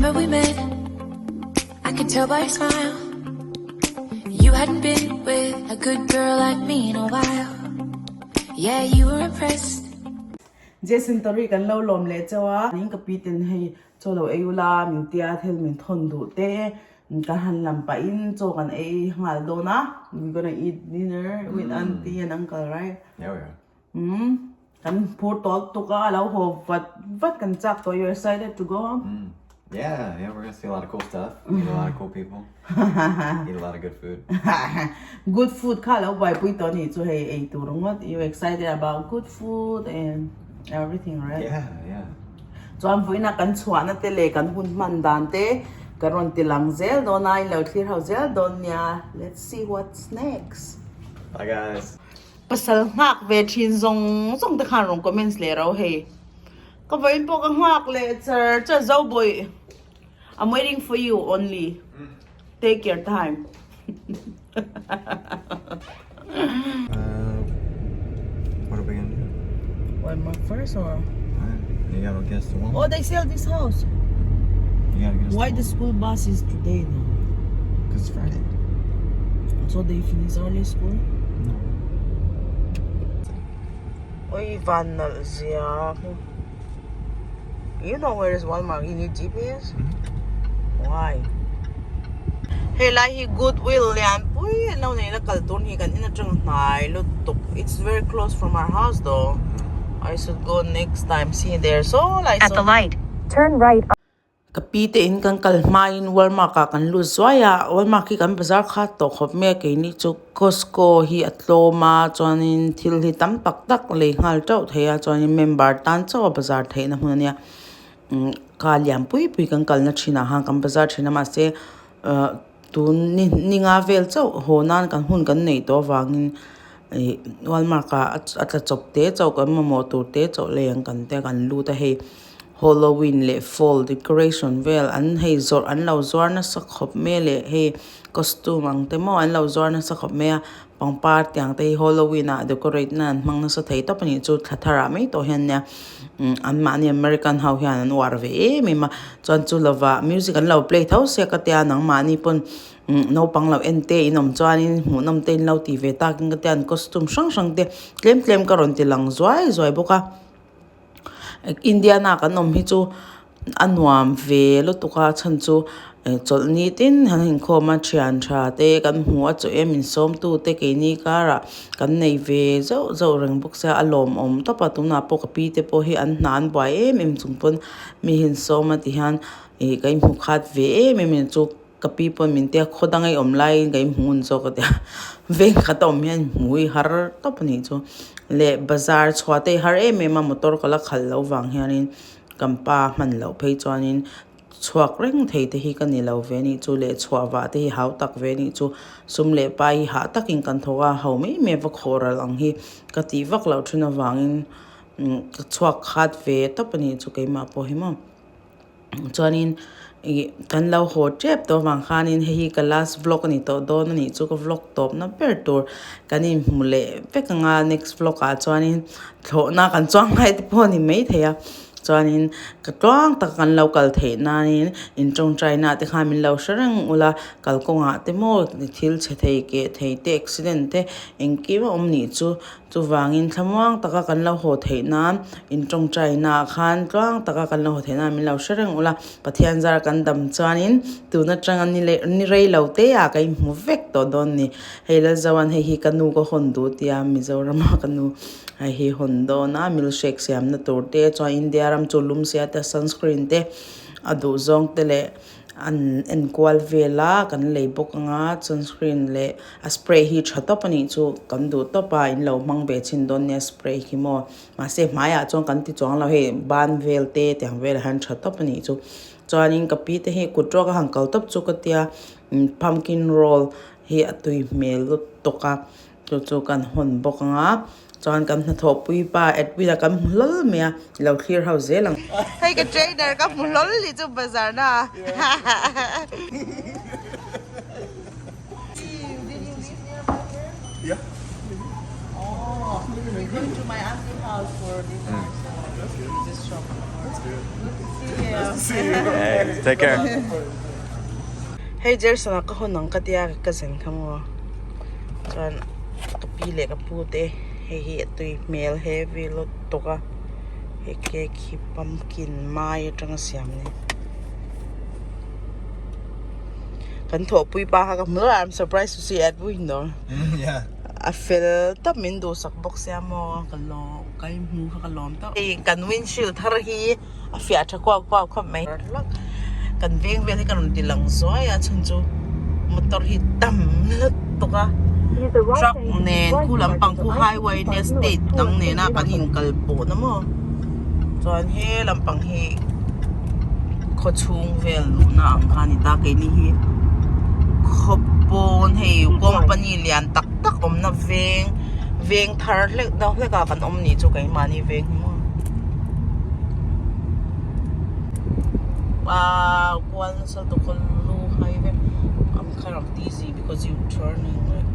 September we met. I could tell by your smile. You hadn't been with a good girl like me in a while. Yeah, you were impressed. Jason Tori kan lo lawm leh chauh a, in ka pi ten hei chaw lo ei ula min tia thil min thawn duh te kan han lam pah in chaw kan ei nghal dawn a, we gonna eat dinner with auntie and uncle right? Yeah we are. Umm kan phur tawk tuk a, a lo haw vat vat kan chak tawh, you excited to go home? Yeah, yeah, we're gonna see a lot of cool stuff, meet a lot of cool people, eat a lot of good food. Good food kha lo buaipui tawh anih chu hei ei tur ringawt, you excited about good food and everything right? Yeah, yeah. Chuan vawiina kan chhuahna te leh kan hun hman dan te kan rawn ti lang zel dawn a, in lo thlir ho zel dawn nia, let's see what's next. Bye guys. Pasal nghak ve thin zawng zawng te khan rawn comments leh ro hei. Ka vawiin pawh ka nghak leh char char zo bawih. I'm waiting for you only. Take your time. Uh, what are we gonna do? Walmart first or? You gotta guess the one. Oh, they sell this house. You gotta guess Why the the school bus is today now? Because it's Friday. So they finish early school? No. Oi, van nalh zia. You know where is Walmart? You need GPS? Why? Hei lai hi Goodwill lian pui an lo nei la kal tur hi kan in atang hnai lutuk. It's very close from our house though. I should go next time see there so lai At the light, turn right. Ka pi te in kan kal hmain Walmart ah kan lut zuai a, Walmart hi kan bazar kha tawh khawp mai a keini chu Costco hi a tlawm a chuanin thil hi tam tak tak lei nghal teuh thei a chuanin member tan chauh a bazar theihna hmun a nia umm kha lian pui pui kan kalna thinah khan kan bazar thin a mahse ah tun ni ni nga vel chauh haw nan kan hun kan neih tawh avangin ih Walmart ah a tla chawp te chauh kan mamawh tur te chauh lei ang kan te kan lut a hei. Halloween leh fall decoration vel an hei zawrh an lo zuar nasa khawp mai a leh hei costume ang te maw an lo zuar nasa khawp mai a pangpar tiang te hi halloween ah decorate nan an hmang nasa thei tawp a nih chu thla thar ah mai tawh hian nia umm an mahni American ho hian an uar ve em em a chuan chu lovah music an lo play tho sia ka tia nangmahni pawn umm naupang lo en te in awm chuanin hmuhnawm te in lo ti ve takin ka tia an costume hrang hrang te tlem tlem ka rawn ti lang zuai zuai bawk a. Indiana kan awm hi chu a nuam ve lutuk a chhan chu chawlhni tin han inkhawm a thian tha te kan hmu a chaw em insawm tu te keini karah kan nei ve zauh zauh reng bawk sia a lawmawm tawp a tunah pawh ka pi te pawh hi an hna an buai em em chung pawn mi hi insawm a ti hian ih ka inhmu khat ve em em a chu. Ka pi pawn min tia khaw dang ei awm laiin ka inhmu ngun zawk a tia veng khat a awm hian hmu i har tawp a nih chu leh bazar chhuah te hi har em em a motor ka la khalh loh vang hianin kan pa hman loh phei chuanin chhuak reng thei te hi ka ni lo ve a nih chu leh chhuah vah te hi hau tak ve a nih chu sum leh pai hi hah takin kan thawk a ho mai mai va khawh ral ang hi ka tih vak loh thin avangin ka chhuak khat ve tawp a nih chu keimah pawh hi maw. Chuanin ih kan lo haw tep tawh avang khanin hei hi ka last vlog a ni tawh dawn a nih chu ka vlog tawpna ber tur kan inhmu leh vek ang a next vlog ah chuanin thlawhna kan chuang ngai te pawh a ni maithei a chuanin ka tluang tak kan lo kal theih nanin in tawngtai na te khan min lo hre reng ula kalkawngah te maw thil chhe thei keh thei te accident te engkim a awm nih chu. Chuvangin thlamuang taka kan lo haw theih nan in tawngtaina ah khan tluang taka kan lo haw theih nan min lo hre reng ula, Pathian zar kan dam chuanin tun atanga ni leh ni rei lo te ah ka inhmu vek tawh dawn ni. Hei Lalzoan hei hi ka nu ka hawn duh tia Mizorama ka nu hei hi hawn dawn a milkshake siamna tur te chuan India ram chu lum sia te sunscreen te a duh zawng te leh an enkual vel a kan lei bawk anga sunscreen leh a spray hi tha tawp a nih chu kan duh tawp a in lo hmang ve chhin dawn nia spray hi maw mahse hmaiah chuan kan ti chuang lo hei ban vel te tiang velah hian tha tawp a nih chu chuanin ka pi te hi kut ruak a han kal tawp chu ka tia pumpkin roll hi a tui hmel lutuk a. Chu chu kan hawn bawk ang a, chuan kan hnathawh pui pa Edwin a kan hmu hlawl mai a, i lo thlir ho zel ang. Hei ka trainer ka hmu hlawl ni chu bazar na ah. We're going to my auntie's house for dinner. So we just shop. That's good. Good to see you. Nice to see you. Hey, take care. Hei Jerson a ka hawn ang ka tia ka cousin kha maw chuan ka pi leh ka pu te hei hi a tui hmel heavy lutuk a he cake hi pumpkin mai atanga siam a ni kan thawhpui pa kha ka hmu a I'm surprised to see Edwin though a fel tawp min duhsak bawk sia maw ka lawm ka inhmu kha ka lawm tawp hei kan windshield thar hi a fiah tha kuau kuau khawp mai kan veng vel hi ka rawn ti lang zuai a chhan chu motor hi tam lutuk a truck nen khu lampang khu highway nia state dang nena kan inkal pawh na maw chuan he lampang hi khaw chhung vel luhna ang kha a ni ta keini hi khaw pawn hei company lian tak tak awmna veng veng thar hlek deuh hlek a kan awm nih chu keimahni veng hi maw. Wow kual nasa lutuk a lu hai vek I'm kind of dizzy because you turning like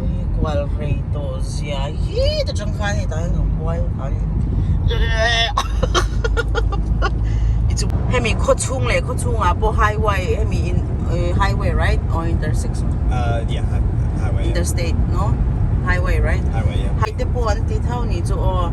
ui kual rei tawh zia hi ta tang khan hei tah hian kan kual khan hemi khaw chhung leh khaw chhungah pawh highway hemi in highway right or intersection Uh yeah highway interstate no highway right highway yeah hai te pawh an ti tho ni chu aw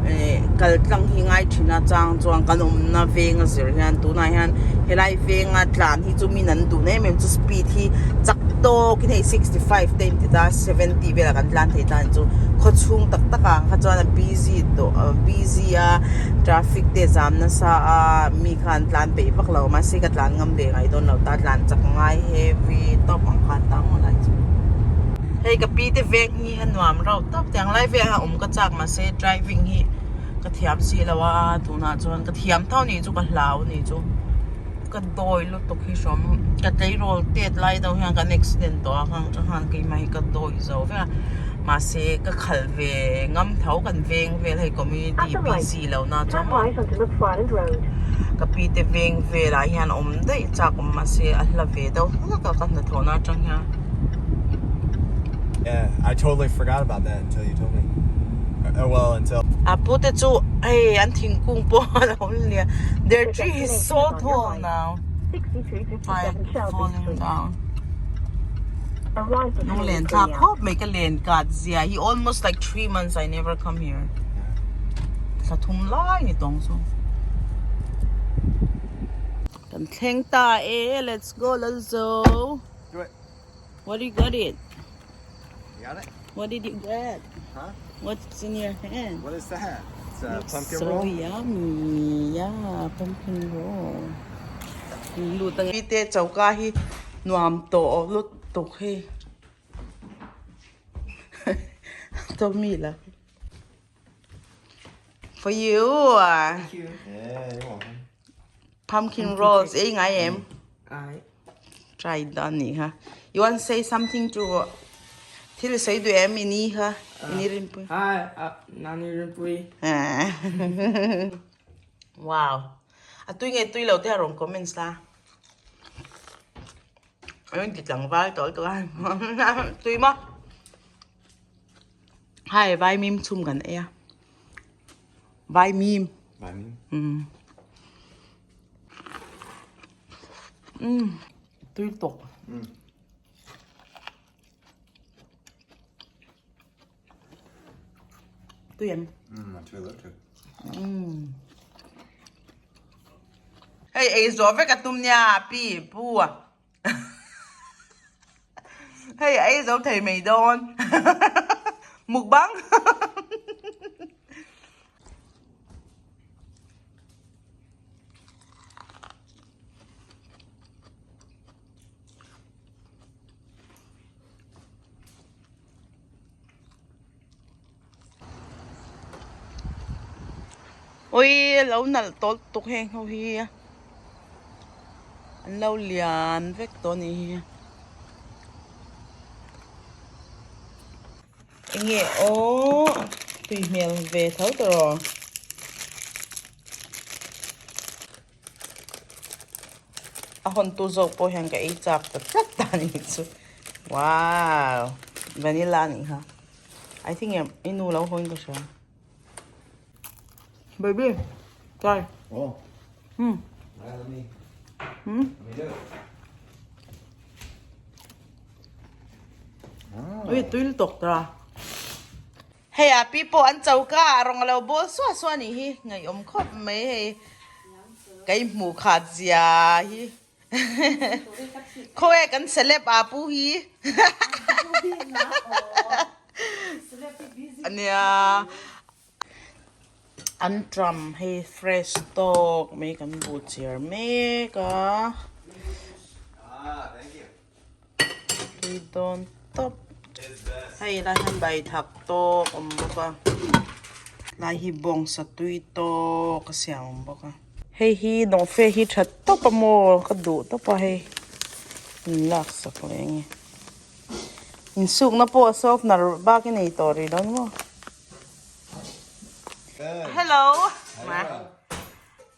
eh kal tlang hi ngai thin a chang chuan kan awmna veng a zir hian tunah hian helai venga tlan hi chu min an duh na em em chu speed hi chak tawkin hei 65 te in ti ta 70 velah kan tlan thei ta ang chu khaw chhung tak tak ah kha chuan a busy tawh a busy a traffic te zam nasa a mi khan tlan peih vak lo mahse ka tlan ngam ve ngai dawn lo ta tlan chak ngai heavy tawp ang khan ta maw lai chu hei ka pi te veng hi a nuam rauh tawp tiang lai velah awm ka chak mahse driving hi ka thiam si lo a tunah chuan ka thiam tho nih chu ka hlau nih chu ka dawi lutuk hi hrawm ka tleirawl tet lai deuh hian kan accident tawh a khang atang khan keimah hi ka dawi zo vek a mahse ka khalh ve ngam tho kan veng vel hei community busy lo na chuan maw ka pi te veng velah hian awm daih chak awm mahse a hla ve deuh hlek a ka hnathawh na atang hian. Yeah, I totally forgot about that until you told me. Uh, well, until. A pu te chu hei an thingkung pawh a lo nia their tree is so tall now falling down lunglen thlak khawp mai ka len kat zia hi almost like 3 months I never come here thla thum lai ni tawng chu kan thleng ta e let's go Lalzo Do it. What do you got it? You got it? What did you get? Huh? What's in your hand? What is that? It's a Looks pumpkin so roll. yummy. Yeah, pumpkin roll. Te choka hi nuam to lutuk hi. Tommy la. For you. Thank you. Yeah, you're welcome. Pumpkin rolls. Ei ngai em? Alright. Try done ni ha. You want to say something to thil sei du em ini ha? Ini rinpui. Hi, Nani Rinpui. Wow. A tui nge tui lo te a rawn comments la. Ayun ti tlangval tawh lutuk a. Tui maw? Hai vaimim chhum kan ei a. Vaimim. Vaimim? Um. Um. Tui tawk. Um. Tui em? Um, tui lutuk. Um. Hei ei zawh vek a tum nia pi pu a. Hei ei zo thei mai dawn mukbang Ui lo nalh tawlh lutuk heng ho hi an lo lian vek tawh a nih hi enge aw tui hmel ve tho tawh A hawntu zawk pawh hian ka ei chak ta tlat ta a nih chu. Wow! Vanilla a nih kha. I think i nu lo haw in ka hria. Baby, try. Oh. Hmm. Let me. Hmm. Let me do it. Ui, tui lutuk ta. Hei a pi pawh an choka ah rawng a lo bawl suah suah a nih hi. Ngaihawm khawp mai hei. Ka inhmuh khat zia hi. Khaw e kan celeb a pu hi. Ania an tram hei fresh tawk mai kan bu chiar mek a. Tui dawn tawp. Hei lai hian bai thak tawk awm bawk a. Lai hi bawngsa tui tawk a siam awm bawk a. Hei hi nawhfe hi tha tawp a maw ka duh tawp a hei in lak sak leh enge insukna pawh a softener bak i nei tawh rih lo ni maw. Hello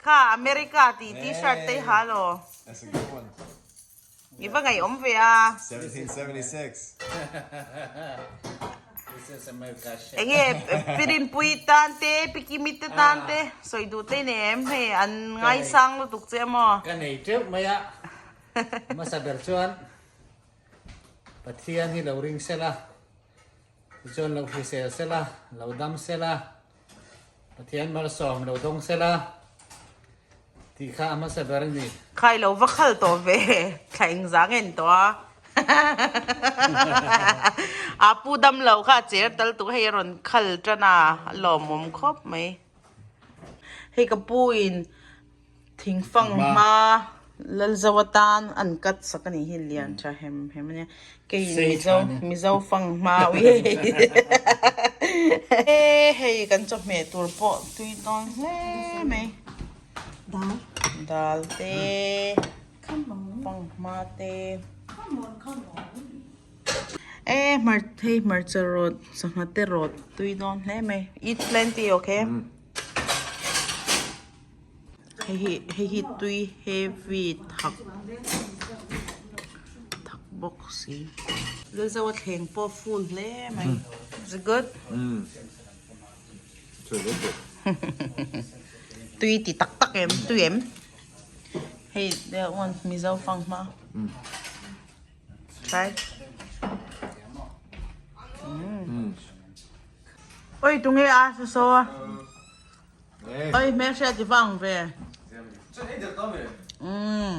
kha America tih t-shirt te i ha lo. I va ngaihawm ve a. 1776. Enge Pirinpui tan te, Pikimit te tan te sawi duh te nem hei an ngaisang lutuk che maw? Ka nei teuh mai a, hmasa ber chuan Pathian hi lo ring sela, tichuan lo hrisel sela, lo dam sela, Pathian malsawm lo dawng sela tih kha a hmasa ber a ni. Khai lo va khal tawh ve, thla engzah nge ni tawh a? A pu dam lo kha a cher tal tuk hei a rawn khal tan a, a lawmawm khawp mai. Hei ka pu in Thingfang hma Lalzo atan an cut sak a nih hi lian tha hem hem a nia. Kei Mizo Mizo fang hma ui hei hei kan chawhmeh tur pawh tui dawn hle mai. Dal dal te fang hma te e hmar hei hmarcha rawt sangha te rawt tui dawn hle mai. Eat plenty okay. Hei hi hei hi tui heavy thak thak bawk si Lilzo a thleng pawh full hle mai is it good tui ti tak tak em tui em hei that one Mizo fanghma try oi tunge a saw a. Oi hmelhriat i vang ve. Umm.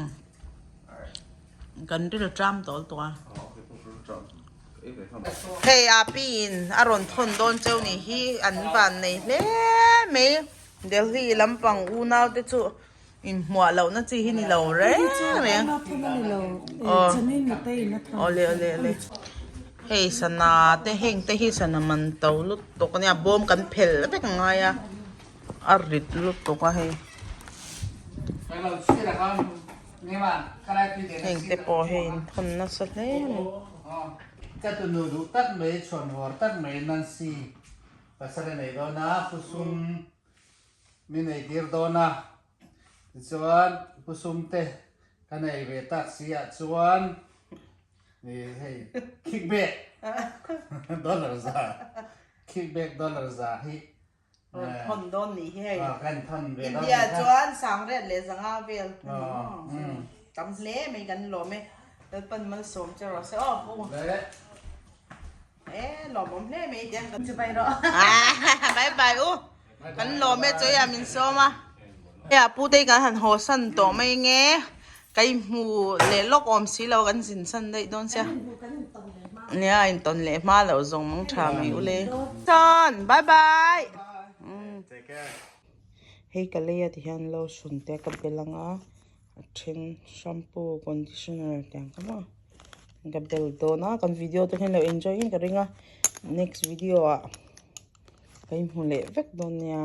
Kan ril tram tawl tawh a. Hei a pi in a rawn thawn dawn cheu ni hi an van nei hle mai. Delhi lampang unau te chu inhmuah loh na chi hi ni lo reng reng. Aw. Awle awle awle. Hei sana te heng te hi sana man to lutuk a nia bawm kan phel vek a ngai a a rit lutuk a hei heng te pawh hei in thawn nasa hle mai. Ka tunu duh tak mai chhuanvawr tak mai Nancy pasal a nei dawn a Pusum mi nei tir dawn a tichuan Pusum te ka nei ve tak si ah chuan Hei kickback dollar za kickback dollar za hi thawn dawn nih hi hei kan thawn ve dawn India chuan sangriat leh zanga vel tam hle mai kan lawm e Lalpan malsawm che rawh se aw pu e lawmawm hle mai tiang kan chibai rawh bye bye u kan lawm e chawi ah min sawm a hei ah pu te kan han haw san tawh mai nge ka inhmu leh lawk awm si lo kan zin san daih dawn sia nia intawn leh hma loh zawng mang tha mai ule chuan bye bye hei ka lei a ti hian lotion te ka bel ang a. A then shampoo conditioner te ang kha maw ka bel dawn a kan video te hian lo enjoy in ka ring a next video ah ka inhmu leh vek dawn nia.